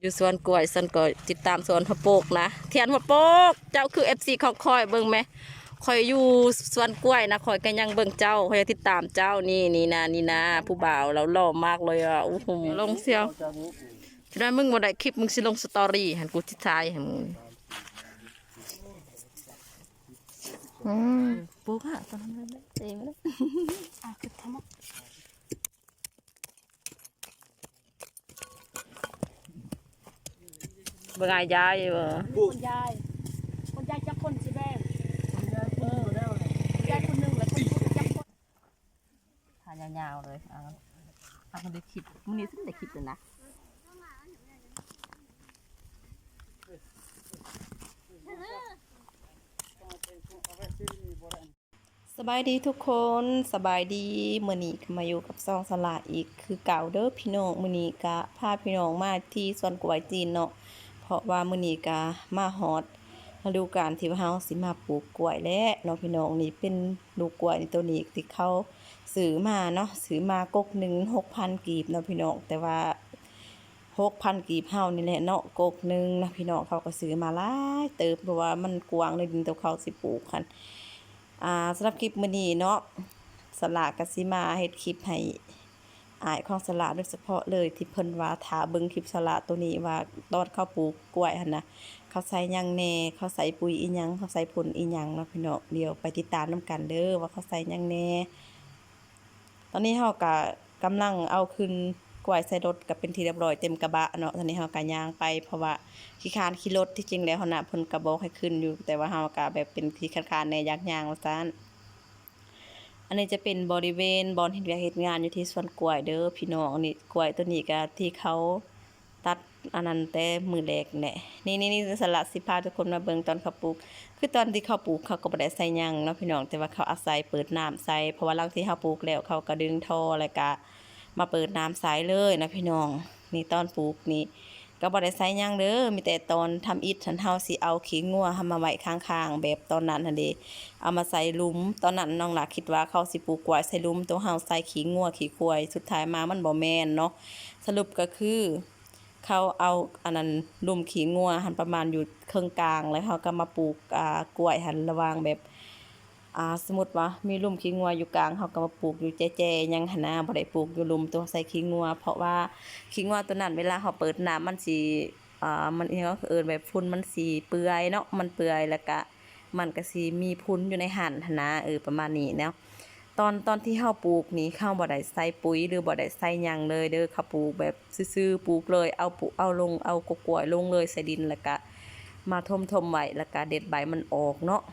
ຢູ່ສວນກ້ວຍ ສັນກໍຕິດຕາມສວນພະໂປກນະ ທ່ຽນພະໂປກ ເຈົ້າຄືເອັຟຊີຂອງຂ້ອຍ ເບິ່ງແມ ຂ້ອຍຢູ່ສວນກ້ວຍນະ ຂ້ອຍກໍຍັງເບິ່ງເຈົ້າ ຂ້ອຍຕິດຕາມເຈົ້າ ນີ້ ນີ້ນະ ນີ້ນະ ຜູ້ບ່າວລາວຫຼໍ່ມາກເລີຍອະ ໂອ້ໂຫ ລົງສ່ຽວ ຈະໄດ້ ມຶງບໍ່ໄດ້ຄລິບ ມຶງຊິລົງສະຕໍຣີຫັ້ນ ກູຊິຖ່າຍໃຫ້ມຶງ ອືມ ປູກຫາ ຕອນນັ້ນເດ້ ເອງເດ້ ອ່ະ ເກັບທຳ ເບິ່ງອາຍຢາຍເບິ່ງ ຄຸນຍາຍ ຄຸນຍາຍຈັກຄົນຊິແບ່ງ ເອີ ຄຸນຍາຍຄົນໜຶ່ງ ແລ້ວຄົນ ຖ້າຍາວໆເລີຍ ເອົາ ຖ້າເພິ່ນໄດ້ຄິດ ມື້ນີ້ຊິໄດ້ຄິດຢູ່ນະ. ສະບາຍດີທຸກຄົນ ສະບາຍດີ ມື້ນີ້ກໍມາຢູ່ກັບຊ່ອງສະຫຼາອີກຄືເກົ່າເດີພີ່ນ້ອງ ມື້ນີ້ກະພາພີ່ນ້ອງມາທີ່ສວນກ້ວຍຈີນເນາະ ເພາະວ່າມື້ນີ້ກະມາຮອດລະດູການທີ່ວ່າເຮົາຊິມາປູກກ້ວຍແລ້ວເນາະພີ່ນ້ອງ ນີ້ເປັນລູກກ້ວຍໂຕນີ້ທີ່ເຂົາຊື້ມາເນາະ ຊື້ມາກົກໜຶ່ງຫົກພັນກີບເນາະພີ່ນ້ອງ ແຕ່ວ່າ ຫົກພັນກີບເຮົານີ້ແຫຼະເນາະ ກົກໜຶ່ງນະພີ່ນ້ອງ ເຂົາກໍຊື້ມາຫຼາຍເຕີບ ເພາະວ່າມັນກວ້າງໃນດິນໂຕເຂົາຊິປູກຫັ້ນ ອ່າ ສຳລັບຄລິບມື້ນີ້ເນາະ ສະຫຼາກໍຊິມາເຮັດຄລິບໃຫ້ອ້າຍຂອງສະຫຼາໂດຍສະເພາະເລີຍ ທີ່ເພິ່ນວ່າຖ້າເບິ່ງຄລິບສະຫຼາໂຕນີ້ວ່າຕອນເຂົາປູກກ້ວຍຫັ້ນນະ ເຂົາໃສ່ຫຍັງແດ່ ເຂົາໃສ່ປຸ໋ຍອີ່ຫຍັງ ເຂົາໃສ່ຝຸ່ນອີ່ຫຍັງເນາະພີ່ນ້ອງ ດຽວໄປຕິດຕາມນຳກັນເດີວ່າເຂົາໃສ່ຫຍັງແດ່. ຕອນນີ້ເຮົາກະກຳລັງເອົາຂຶ້ນກ້ວຍໃສ່ລົດ ກະເປັນທີ່ລຽບຮ້ອຍເຕັມກະບະເນາະ ຕອນນີ້ເຮົາກະຍ່າງໄປ ເພາະວ່າຂີ້ຄ້ານຂີ່ລົດ ທີ່ຈິງແລ້ວຫັ້ນນະ ເພິ່ນກະບອກໃຫ້ຂຶ້ນຢູ່ ແຕ່ວ່າເຮົາກະແບບເປັນຂີ້ຄ້ານໆແດ່ ຢາກຍ່າງວ່າຊັ້ນ. ອັນນີ້ຈະເປັນບໍລິເວນບ່ອນເຮັດວຽກເຮັດງານຢູ່ທີ່ສວນກ້ວຍເດີພີ່ນ້ອງ ອັນນີ້ກ້ວຍໂຕນີ້ກະທີ່ເຂົາ ຕັດອັນນັ້ນແຕ່ມື້ແລກແຫຼະ ນີ້ໆ ສະຫຼາຊິພາທຸກຄົນມາເບິ່ງຕອນເຂົາປູກ ຄືຕອນທີ່ເຂົາປູກເຂົາກໍບໍ່ໄດ້ໃສ່ຫຍັງເນາະພີ່ນ້ອງ ແຕ່ວ່າເຂົາອາໄສເປີດນ້ຳໃສ່ ເພາະວ່າຫຼັງທີ່ເຮົາປູກແລ້ວ ເຂົາກໍດຶງທໍ່ ແລ້ວກະມາເປີດນ້ຳໃສ່ເລີຍນະພີ່ນ້ອງ ນີ້ຕອນປູກນີ້ກໍບໍ່ໄດ້ໃສ່ຫຍັງເດີ ມີແຕ່ຕອນທຳອິດຫັ້ນ ເຮົາຊິເອົາຂີ້ງົວເຮົາມາໄວ້ຂ້າງໆ ແບບຕອນນັ້ນຫັ້ນເດ ເອົາມາໃສ່ຫຼຸມ ຕອນນັ້ນນ້ອງຫຼ້າຄິດວ່າເຂົາຊິປູກກ້ວຍໃສ່ຫຼຸມ ໂຕເຮົາໃສ່ຂີ້ງົວຂີ້ຄວາຍ ສຸດທ້າຍມາມັນບໍ່ແມ່ນເນາະ ສະຫຼຸບກໍຄື ເຂົາເອົາອັນນັ້ນ ຫຼຸມຂີ້ງົວຫັ້ນປະມານຢູ່ເຄິ່ງກາງ ແລ້ວເຮົາກໍມາປູກ ອ່າ ກ້ວຍຫັ້ນລະຫວ່າງແບບ ອ່າ ສົມມຸດວ່າມີຫຼຸມຂີ້ງົວຢູ່ກາງ ເຮົາກໍມາປູກຢູ່ແຈໆຫຍັງຫັ້ນນະ ບໍ່ໄດ້ປູກຢູ່ຫຼຸມໂຕໃສ່ຂີ້ງົວ ເພາະວ່າຂີ້ງົວໂຕນັ້ນເວລາເຮົາເປີດນ້ຳມັນຊິ ອ່າ ມັນອີ່ຫຍັງ ເອີ້ນແບບຝຸ່ນມັນຊິເປື່ອຍເນາະ ມັນເປື່ອຍ ແລ້ວກະ ມັນກະຊິມີຝຸ່ນຢູ່ໃນຫັ້ນຫັ້ນນະ ເອີ ປະມານນີ້ເນາະ ຕອນ ຕອນທີ່ເຮົາປູກນີ້ ເຮົາບໍ່ໄດ້ໃສ່ປຸ໋ຍ ຫຼື ບໍ່ໄດ້ໃສ່ຫຍັງເລີຍເດີ ເຮົາປູກແບບຊື່ໆ ປູກເລີຍ ເອົາປຸ ເອົາລົງ ເອົາກົກກ້ວຍລົງເລີຍໃສ່ດິນ ແລ້ວກະມາຖົມໆໄວ້ ແລ້ວກະເດັດໃບມັນອອກເນາະ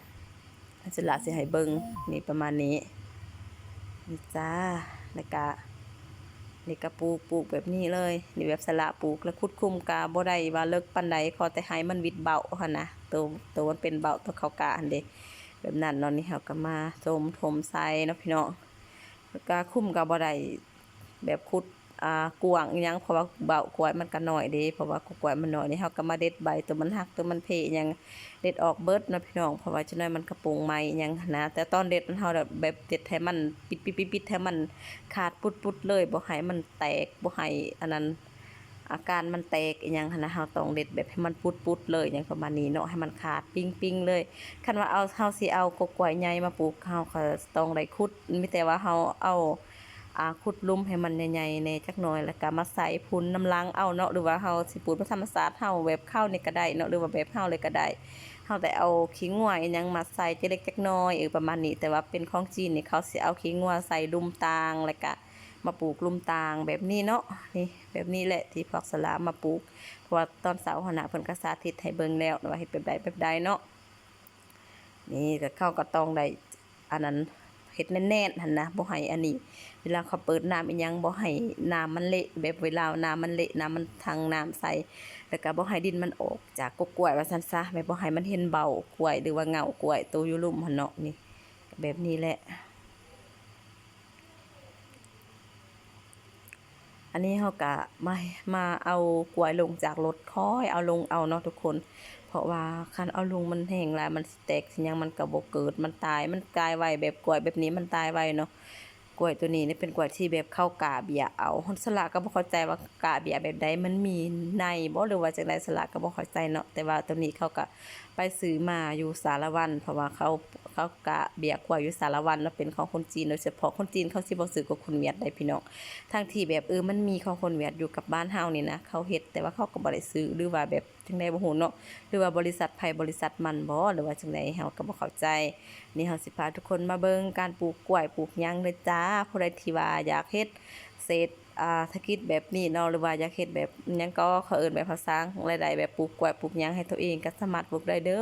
ສະຫຼາຊິໃຫ້ເບິ່ງ ນີ້ປະມານນີ້ ນີ້ຈ້າ ແລ້ວກະ ນີ້ກະປູກ ປູກແບບນີ້ເລີຍ ນີ້ແບບສະຫຼາປູກ ແລ້ວຂຸດຂຸມກະບໍ່ໄດ້ວ່າເລິກປານໃດ ຂໍແຕ່ໃຫ້ມັນວິດເບົ້າຫັ້ນນະ ໂຕ ໂຕມັນເປັນເບົ້າ ໂຕເຂົ້າກ້າຫັ້ນເດ ແບບນັ້ນເນາະ ນີ້ເຮົາກະມາຖົມ ຖົມໃສ່ເນາະພີ່ນ້ອງ ແລ້ວກະຂຸມກະບໍ່ໄດ້ແບບຂຸດ ອ່າ ກວ້າງອີ່ຫຍັງ ເພາະວ່າເບົ້າກ້ວຍມັນກະນ້ອຍເດ ເພາະວ່າກົກກ້ວຍມັນນ້ອຍ ນີ້ເຮົາກະມາເດັດໃບ ໂຕມັນຫັກ ໂຕມັນເພອີ່ຫຍັງ ເດັດອອກເບິດເນາະພີ່ນ້ອງ ເພາະວ່າຈັກໜ້ອຍມັນກະໂປ່ງໄໝ້ອີ່ຫຍັງຫັ້ນນະ ແຕ່ຕອນເດັດຫັ້ນເຮົາແບບເດັດໃຫ້ມັນ ປິດໆໆໆ ໃຫ້ມັນຂາດປຸດໆເລີຍ ບໍ່ໃຫ້ມັນແຕກ ບໍ່ໃຫ້ອັນນັ້ນ ອາການມັນແຕກອີ່ຫຍັງຫັ້ນນະ ເຮົາຕ້ອງເດັດແບບໃຫ້ມັນປຸດໆເລີຍ ຫຍັງປະມານນີ້ເນາະ ໃຫ້ມັນຂາດປິງໆເລີຍ ຄັນວ່າເອົາ ເຮົາຊິເອົາກົກກ້ວຍໃຫຍ່ມາປູກ ເຮົາກໍຕ້ອງໄດ້ຂຸດ ມີແຕ່ວ່າເຮົາເອົາ ອ່າ ຂຸດຫຼຸມໃຫ້ມັນໃຫຍ່ໆແດ່ຈັກໜ້ອຍ ແລ້ວກໍມາໃສ່ຝຸ່ນນຳຫຼັງເອົາເນາະ ຫຼືວ່າເຮົາຊິປູກແບບທຳມະຊາດເຮົາ ແບບເຂົານີ້ກໍໄດ້ເນາະ ຫຼືວ່າແບບເຮົາເລີຍກໍໄດ້ ເຮົາແຕ່ເອົາຂີ້ງົວອີ່ຫຍັງມາໃສ່ຈັກເລັກຈັກນ້ອຍ ເອີ ປະມານນີ້ ແຕ່ວ່າເປັນຂອງຈີນນີ້ ເຂົາຊິເອົາຂີ້ງົວໃສ່ລຸ່ມຕ່າງ ແລ້ວກໍມາປູກລຸ່ມຕ່າງແບບນີ້ເນາະ ນີ້ ແບບນີ້ແຫຼະທີ່ພວກສະຫຼາມາປູກ ເພາະວ່າຕອນເຊົ້າຫັ້ນນະ ເພິ່ນກໍສາທິດໃຫ້ເບິ່ງແລ້ວວ່າເຮັດແບບໃດແບບໃດເນາະ ນີ້ກໍເຂົາກໍຕ້ອງໄດ້ ອັນນັ້ນ ເຮັດແໜ້ນໆຫັ້ນນະ ບໍ່ໃຫ້ອັນນີ້ ເວລາເຂົາເປີດນ້ຳອີ່ຫຍັງ ບໍ່ໃຫ້ນ້ຳມັນເລະ ແບບເວລານ້ຳມັນເລະ ນ້ຳມັນຖັງນ້ຳໃສ່ ແລ້ວກໍບໍ່ໃຫ້ດິນມັນອອກຈາກກົກກ້ວຍວ່າຊັ້ນຊະ ແບບບໍ່ໃຫ້ມັນເຫັນເບົ້າກ້ວຍ ຫຼືວ່າເຫງົ້າກ້ວຍໂຕຢູ່ລຸ່ມຫັ້ນເນາະ ນີ້ ແບບນີ້ແຫຼະ ອັນນີ້ເຮົາກະມາ ມາເອົາກ້ວຍລົງຈາກລົດ ຄ່ອຍເອົາລົງເອົາເນາະທຸກຄົນ ເພາະວ່າຄັນເອົາລົງມັນແຮງຫຼາຍ ມັນຊິແຕກຊິຫຍັງ ມັນກະບໍ່ເກີດ ມັນຕາຍ ມັນຕາຍໄວ ແບບກ້ວຍແບບນີ້ມັນຕາຍໄວເນາະ ກ້ວຍໂຕນີ້ນີ້ເປັນກ້ວຍທີ່ແບບເຂົາກະເບ້ຍເອົາ. ສະຫຼາກໍບໍ່ເຂົ້າໃຈວ່າກະເບ້ຍແບບໃດ, ມັນມີໃນບໍ່ ຫຼືວ່າຈັ່ງໃດ, ສະຫຼາກໍບໍ່ເຂົ້າໃຈເນາະ. ແຕ່ວ່າໂຕນີ້ເຂົາກະໄປຊື້ມາຢູ່ສາລະວັນ ເພາະວ່າເຂົາ ເຂົາກະເບ້ຍກ້ວຍຢູ່ສາລະວັນເນາະ, ເປັນຂອງຄົນຈີນໂດຍສະເພາະ. ຄົນຈີນເຂົາຊິບໍ່ຊື້ກັບຄົນຫວຽດໃດພີ່ນ້ອງ, ທັງທີ່ແບບ ເອີ ມັນມີຂອງຄົນຫວຽດຢູ່ກັບບ້ານເຮົານີ້ນະ ເຂົາເຮັດ, ແຕ່ວ່າເຂົາກໍບໍ່ໄດ້ຊື້ ຫຼືວ່າແບບ ຈັ່ງໃດບໍ່ຮູ້ເນາະ ຫຼືວ່າບໍລິສັດໃຜບໍລິສັດມັນບໍ ຫຼືວ່າຈັ່ງໃດ ເຮົາກໍບໍ່ເຂົ້າໃຈ. ນີ້ເຮົາຊິພາທຸກຄົນມາເບິ່ງການປູກກ້ວຍປູກຫຍັງເດີຈ້າ. ຜູ້ໃດທີ່ວ່າຢາກເຮັດເສດ ອາ ຖະກິດແບບນີ້ເນາະ ຫຼືວ່າຢາກເຮັດແບບຫຍັງກໍ ເຂົາເອີ້ນແບບພາສາລາຍໄດ້ ແບບປູກກ້ວຍປູກຫຍັງໃຫ້ຕົວເອງ ກໍສາມາດປູກໄດ້ເດີ.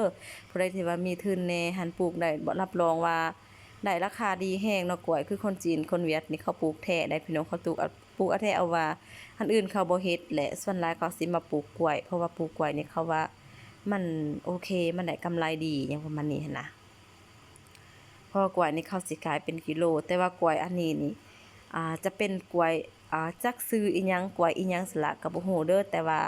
ຜູ້ໃດທີ່ວ່າມີທຶນແດ່ຫັ້ນ ປູກໄດ້ ຮັບຮອງວ່າໄດ້ລາຄາດີແຮງເນາະ. ກ້ວຍຄືຄົນຈີນຄົນຫວຽດນີ້ ເຂົາປູກແທ້ໄດ໋ພີ່ນ້ອງ, ເຂົາປູກ ປູກເອົາແທ້ເອົາວ່າ, ອັນອື່ນເຂົາບໍ່ເຮັດແຫຼະ. ສ່ວນຫຼາຍເຂົາຊິມາປູກກ້ວຍ ເພາະວ່າປູກກ້ວຍນີ້ເຂົາວ່າມັນໂອເຄ ມັນໄດ້ກຳໄລດີ ຫຍັງປະມານນີ້ຫັ້ນນະ. ເພາະວ່າກ້ວຍນີ້ເຂົາຊິຂາຍເປັນກິໂລ, ແຕ່ວ່າກ້ວຍອັນນີ້ນີ້ ອາ ຈະເປັນກ້ວຍ ອາ ຈັກຊື່ອີ່ຫຍັງ ກ້ວຍອີ່ຫຍັງ ສະຫຼາກໍບໍ່ຮູ້ເດີ. ແຕ່ວ່າ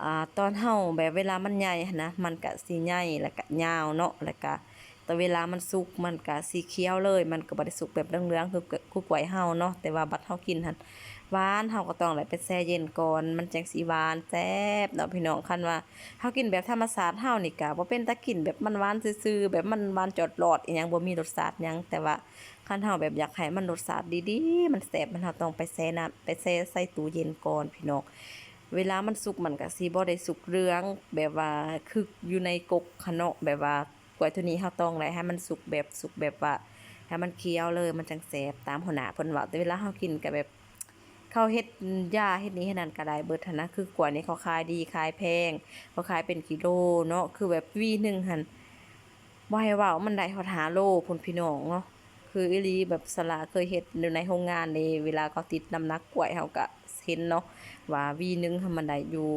ອາ ຕອນເຮົາແບບເວລາມັນໃຫຍ່ຫັ້ນນະ ມັນກະຊິໃຫຍ່ ແລ້ວກະຍາວເນາະ, ແລ້ວກະ ແຕ່ເວລາມັນສຸກມັນກະສີຂຽວເລີຍ, ມັນກໍບໍ່ໄດ້ສຸກແບບເຫຼືອງໆ ຄື ຄືກ້ວຍເຮົາເນາະ. ແຕ່ວ່າບັດເຮົາກິນຫັ້ນຫວານ, ເຮົາກໍຕ້ອງໄດ້ໄປແຊ່ເຢັນກ່ອນ ມັນຈັ່ງຊິຫວານແຊບເນາະພີ່ນ້ອງ. ຄັນວ່າເຮົາກິນແບບທຳມະຊາດເຮົານີ້ກະບໍ່ເປັນຕາກິນ, ແບບມັນຫວານຊື່ໆ ແບບມັນຫວານຈອດຫຼອດອີ່ຫຍັງ ບໍ່ມີລົດຊາດຫຍັງ. ແຕ່ວ່າຄັນເຮົາແບບຢາກໃຫ້ມັນລົດຊາດດີໆ ມັນແຊບ ມັນ ເຮົາຕ້ອງໄປແຊ່ນ້ຳ ໄປແຊ່ໃສ່ຕູ້ເຢັນກ່ອນພີ່ນ້ອງ. ເວລາມັນສຸກມັນກະຊິບໍ່ໄດ້ສຸກເຫຼືອງແບບວ່າຄືຢູ່ໃນກົກຫັ້ນເນາະ, ແບບວ່າ ກ້ວຍໂຕນີ້ເຮົາຕ້ອງໄດ້ໃຫ້ມັນສຸກແບບ ສຸກແບບວ່າໃຫ້ມັນຂຽວເລີຍ ມັນຈັ່ງແຊບ ຕາມຫົວໜ້າເພິ່ນເວົ້າ. ແຕ່ເວລາເຮົາກິນກໍແບບ ເຂົາເຮັດຢາເຮັດນີ້ເຮັດນັ້ນກໍໄດ້ເບິດຫັ້ນນະ. ຄືກ້ວຍນີ້ເຂົາຂາຍດີຂາຍແພງ ເຂົາຂາຍເປັນກິໂລເນາະ, ຄືແບບຫວີໜຶ່ງຫັ້ນ ບໍ່ໃຫ້ເວົ້າ ມັນໄດ້ຮອດຫ້າໂລພຸ້ນພີ່ນ້ອງເນາະ. ຄືອີ່ຫຼີ ແບບສະຫຼາເຄີຍເຮັດຢູ່ໃນໂຮງງານເດ້ ເວລາເຂົາຕິດນ້ຳໜັກກ້ວຍ ເຮົາກະເຫັນເນາະ ວ່າຫວີໜຶ່ງຫັ້ນມັນໄດ້ຢູ່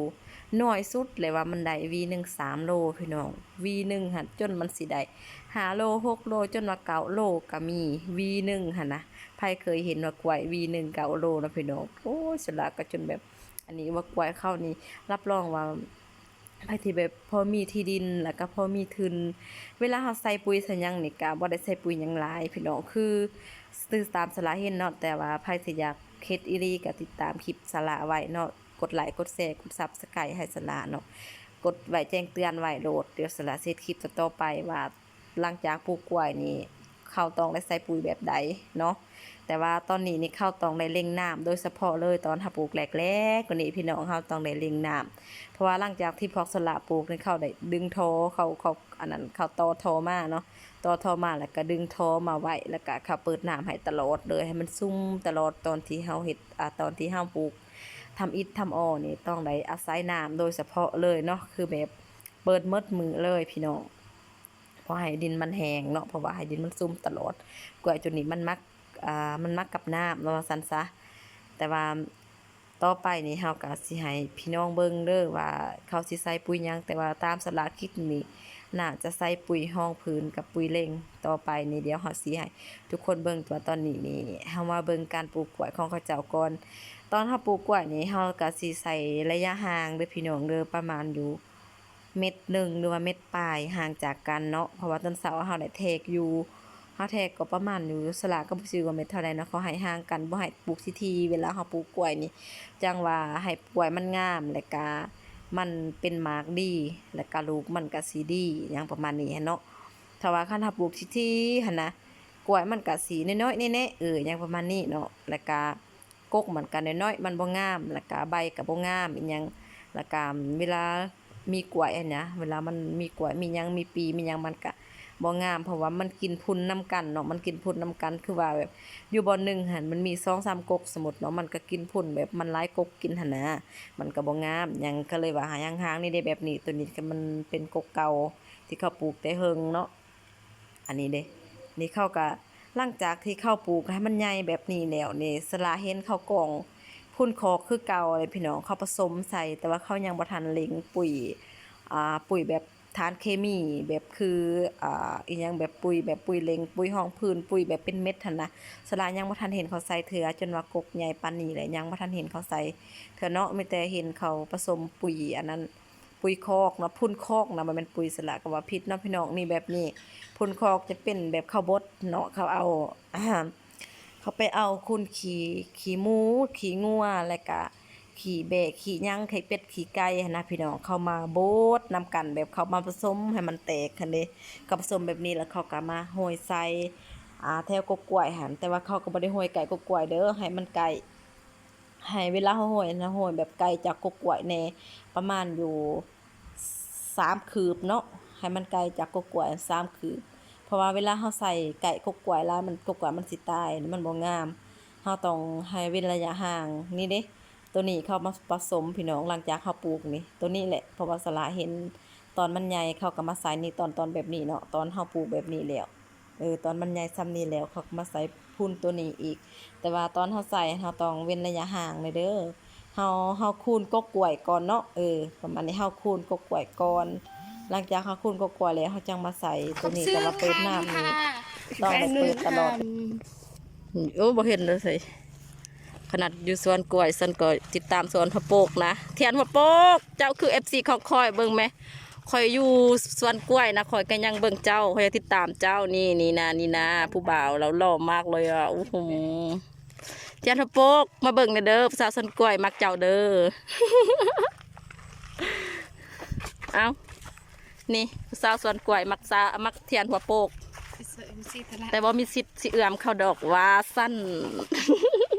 ໜ້ອຍສຸດເລີຍວ່າມັນໄດ້ຫວີໜຶ່ງສາມໂລພີ່ນ້ອງ. ຫວີໜຶ່ງຫັ້ນຈົນມັນຊິໄດ້ຫ້າໂລ ຫົກໂລ ຈົນວ່າເກົ້າໂລກໍມີ ຫວີໜຶ່ງຫັ້ນນະ. ໃຜເຄີຍເຫັນວ່າກ້ວຍຫວີໜຶ່ງເກົ້າໂລເນາະພີ່ນ້ອງ. ໂອ້ຍ ສະຫຼາກໍຈົນແບບ ອັນນີ້ວ່າກ້ວຍເຂົານີ້ ຮັບຮອງວ່າ ໃຜທີ່ແບບພໍມີທີ່ດິນ ແລ້ວກໍພໍມີທຶນ ເວລາເຮົາໃສ່ປຸ໋ຍໃສ່ຫຍັງນີ້ ກໍບໍ່ໄດ້ໃສ່ປຸ໋ຍຫຍັງຫຼາຍພີ່ນ້ອງ. ຄື ຄືຕາມສະຫຼາເຫັນເນາະ, ແຕ່ວ່າໃຜທີ່ຢາກເຮັດອີ່ຫຼີກໍຕິດຕາມຄລິບສະຫຼາໄວ້ເນາະ, ກົດໄລກົດແຊ ກົດ Subscribe ໃຫ້ສະຫຼາເນາະ, ກົດໄວ້ແຈ້ງເຕືອນໄວ້ໂລດ. ດຽວສະຫຼາຊິເຮັດຄລິບຕໍ່ໆໄປວ່າ ຫຼັງຈາກປູກກ້ວຍນີ້ ເຂົາຕ້ອງໄດ້ໃສ່ປຸ໋ຍແບບໃດເນາະ. ແຕ່ວ່າຕອນນີ້ນີ້ເຂົາຕ້ອງໄດ້ເລັ່ງນ້ຳໂດຍສະເພາະເລີຍ, ຕອນເຮົາປູກແລກໆກວ່ານີ້ພີ່ນ້ອງ ເຮົາຕ້ອງໄດ້ເລັ່ງນ້ຳ. ເພາະວ່າຫຼັງຈາກທີ່ພວກສະຫຼາປູກນີ້ ເຂົາໄດ້ດຶງທໍ່ ເຂົາ ເຂົາ ອັນນັ້ນ ເຂົາຕໍ່ທໍ່ມາເນາະ, ຕໍ່ທໍ່ມາແລ້ວກໍດຶງທໍ່ມາໄວ້ ແລ້ວກໍເຂົາເປີດນ້ຳໃຫ້ຕະຫຼອດເລີຍ ໃຫ້ມັນຊຸ່ມຕະຫຼອດ. ຕອນທີ່ເຮົາເຮັດ ອາ ຕອນທີ່ເຮົາປູກທຳອິດທຳອໍນີ້ ຕ້ອງໄດ້ອາໄສນ້ຳໂດຍສະເພາະເລີຍເນາະ, ຄືແບບເປີດໝົດມື້ເລີຍພີ່ນ້ອງ. ເພາະໃຫ້ດິນມັນແຫ້ງເນາະ, ເພາະວ່າໃຫ້ດິນມັນຊຸ່ມຕະຫຼອດ. ກ້ວຍໂຕນີ້ມັນມັກ ອ່າ ມັນມັກກັບນ້ຳເນາະ ວ່າຊັ້ນຊະ. ແຕ່ວ່າຕໍ່ໄປນີ້ເຮົາກໍຊິໃຫ້ພີ່ນ້ອງເບິ່ງເດີວ່າເຂົາຊິໃສ່ປຸ໋ຍຫຍັງ, ແຕ່ວ່າຕາມສະຫຼາຄິດນີ້ ໜ້າຈະໃສ່ປຸ໋ຍຮອງພື້ນກັບປຸ໋ຍເລັ່ງ. ຕໍ່ໄປນີ້ດຽວເຮົາຊິໃຫ້ທຸກຄົນເບິ່ງ. ແຕ່ວ່າຕອນນີ້ນີ້ເຮົາມາເບິ່ງການປູກກ້ວຍຂອງເຂົາເຈົ້າກ່ອນ. ຕອນເຮົາປູກກ້ວຍນີ້ ເຮົາກໍຊິໃສ່ໄລຍະຫ່າງເດີພີ່ນ້ອງເດີ, ປະມານຢູ່ ເມັດໜຶ່ງ ຫຼືວ່າເມັດປາຍ ຫ່າງຈາກກັນເນາະ. ເພາະວ່າຕອນເຊົ້າເຮົາໄດ້ແທກຢູ່ ເຮົາແທກກໍປະມານຢູ່ ສະຫຼາກໍບໍ່ຈື່ວ່າເມັດເທົ່າໃດເນາະ, ເຂົາໃຫ້ຫ່າງກັນ ບໍ່ໃຫ້ປູກຊິຖີ່. ເວລາເຮົາປູກກ້ວຍນີ້ ຈັ່ງວ່າໃຫ້ກ້ວຍມັນງາມ ແລ້ວກະມັນເປັນໝາກດີ ແລ້ວກະລູກມັນກະຊິດີ ຫຍັງປະມານນີ້ຫັ້ນເນາະ. ຖ້າວ່າຄັນເຮົາປູກຊິຖີ່ຫັ້ນນະ ກ້ວຍມັນກະຊິນ້ອຍໆແນ່ໆ ເອີ ຫຍັງປະມານນີ້ເນາະ. ແລ້ວກະ ກົກມັນກະນ້ອຍໆ ມັນບໍ່ງາມ ແລ້ວກະໃບກະບໍ່ງາມອີ່ຫຍັງ. ແລ້ວກະເວລາມີກ້ວຍຫັ້ນນະ ເວລາມັນມີກ້ວຍ ມີຫຍັງ ມີປີ ມີຫຍັງ ມັນກະບໍ່ງາມ ເພາະວ່າມັນກິນຝຸ່ນນຳກັນເນາະ, ມັນກິນຝຸ່ນນຳກັນ. ຄືວ່າແບບຢູ່ບ່ອນໜຶ່ງຫັ້ນ ມັນມີສອງສາມກົກ ສົມມຸດເນາະ, ມັນກະກິນຝຸ່ນ ແບບມັນຫຼາຍກົກກິນຫັ້ນນະ ມັນກະບໍ່ງາມຫຍັງ. ກໍເລີຍວ່າໃຫ້ຫ່າງໆນີ້ເດ້ ແບບນີ້. ໂຕນີ້ກະມັນເປັນກົກເກົ່າທີ່ເຂົາປູກແຕ່ເຫິງເນາະ. ອັນນີ້ເດ້ ນີ້ເຂົາກະ ຫຼັງຈາກທີ່ເຂົາປູກໃຫ້ມັນໃຫຍ່ແບບນີ້ແລ້ວນີ້ ສະຫຼາເຫັນເຂົາກອງຝຸ່ນຄອກຄືເກົ່າເດ້ພີ່ນ້ອງ, ເຂົາປະສົມໃສ່ ແຕ່ວ່າເຂົາຍັງບໍ່ທັນເລັ່ງປຸ໋ຍ ອ່າ ປຸ໋ຍແບບທານເຄມີ ແບບຄື ອ່າ ອີ່ຫຍັງ ແບບປຸ໋ຍ ແບບປຸ໋ຍເລັ່ງ ປຸ໋ຍຮອງພື້ນ ປຸ໋ຍແບບເປັນເມັດຫັ້ນນະ. ສະຫຼາຍັງບໍ່ທັນເຫັນເຂົາໃສ່ເທື່ອ ຈົນວ່າກົກໃຫຍ່ປານນີ້ແຫຼະ ຍັງບໍ່ທັນເຫັນເຂົາໃສ່ເທື່ອເນາະ, ມີແຕ່ເຫັນເຂົາປະສົມປຸ໋ຍອັນນັ້ນ ປຸ໋ຍຄອກເນາະ, ຝຸ່ນຄອກນະ ບໍ່ແມ່ນປຸ໋ຍ ສະຫຼາກໍວ່າຜິດເນາະພີ່ນ້ອງ. ນີ້ ແບບນີ້ ຝຸ່ນຄອກຈະເປັນແບບເຂົ້າບົດເນາະ, ເຂົາເອົາ ເອົາ ເຂົາໄປເອົາຂຸ້ນຂີ້ ຂີ້ໝູ ຂີ້ງົວ ແລ້ວກະຂີ້ແບ້ ຂີ້ຫຍັງ ຂີ້ເປັດ ຂີ້ໄກ່ຫັ້ນນະພີ່ນ້ອງ ເຂົ້າມາບົດນຳກັນ ແບບເຂົ້າມາປະສົມໃຫ້ມັນແຕກຫັ້ນເດ້. ເຂົາປະສົມແບບນີ້ ແລ້ວເຂົາກໍມາໂຮຍໃສ່ ອ່າ ແຖວກົກກ້ວຍຫັ້ນ ແຕ່ວ່າເຂົາກໍບໍ່ໄດ້ໂຮຍໃກ້ກົກກ້ວຍເດີ້ ໃຫ້ມັນໃກ້ ໃຫ້ເວລາເຮົາໂຮຍຫັ້ນ ເຮົາໂຮຍແບບໄກຈາກກົກກ້ວຍແດ່ ປະມານຢູ່ສາມຄືບເນາະ ໃຫ້ມັນໄກຈາກກົກກ້ວຍສາມຄືບ ເພາະວ່າເວລາເຮົາໃສ່ໃກ້ກົກກ້ວຍຫຼາຍ ມັນ ກົກກ້ວຍມັນຊິຕາຍ ມັນບໍ່ງາມ. ເຮົາຕ້ອງໃຫ້ເວັ້ນໄລຍະຫ່າງ. ນີ້ເດ້ ໂຕນີ້ເຂົາມາປະສົມພີ່ນ້ອງ ຫຼັງຈາກເຮົາປູກນີ້ ໂຕນີ້ແຫຼະ ເພາະວ່າສາລາເຫັນຕອນມັນໃຫຍ່ ເຂົາກໍມາໃສ່ນີ້ ຕອນ ຕອນແບບນີ້ເນາະ ຕອນເຮົາປູກແບບນີ້ແລ້ວ ເອີ ຕອນມັນໃຫຍ່ສ່ຳນີ້ແລ້ວ ເຂົາກໍມາໃສ່ຝຸ່ນໂຕນີ້ອີກ. ແຕ່ວ່າຕອນເຮົາໃສ່ ເຮົາຕ້ອງເວັ້ນໄລຍະຫ່າງແດ່ເດີ້ ເຮົາ ເຮົາຄູນກົກກ້ວຍກ່ອນເນາະ ເອີ ປະມານນີ້ ເຮົາຄູນກົກກ້ວຍກ່ອນ. ຫຼັງຈາກເຮົາຄູນກົກກ້ວຍແລ້ວ ເຮົາຈັ່ງມາໃສ່ໂຕນີ້ ແຕ່ວ່າເປີດນ້ຳນີ້ຕ້ອງໄດ້ເປີດຕະຫຼອດ. ໂອ້ ບໍ່ເຫັນເລີຍ ຂະໜາດຢູ່ສວນກ້ວຍ ສັນກໍຕິດຕາມສວນພະໂປກນະ ທຽນພະໂປກ ເຈົ້າຄືເອັຟຊີຂອງຂ້ອຍ ເບິ່ງແມ ຂ້ອຍຢູ່ສວນກ້ວຍນະ ຂ້ອຍກໍຍັງເບິ່ງເຈົ້າ ຂ້ອຍຍັງຕິດຕາມເຈົ້າ. ນີ້ ນີ້ນະ ນີ້ນະ ຜູ້ບ່າວລາວຫຼໍ່ມາກເລີຍອະ ໂອ້ໂຫ ທຽນພະໂປກ ມາເບິ່ງແດ່ເດີ້ ຜູ້ສາວສວນກ້ວຍມັກເຈົ້າເດີ້. ເອົ້າ ນີ້ຜູ້ສາວສວນກ້ວຍມັກສາ ມັກທຽນຫົວໂປກ ແຕ່ບໍ່ມີສິດຊິເອື້ອມເຂົາດອກວ່າຊັ້ນ.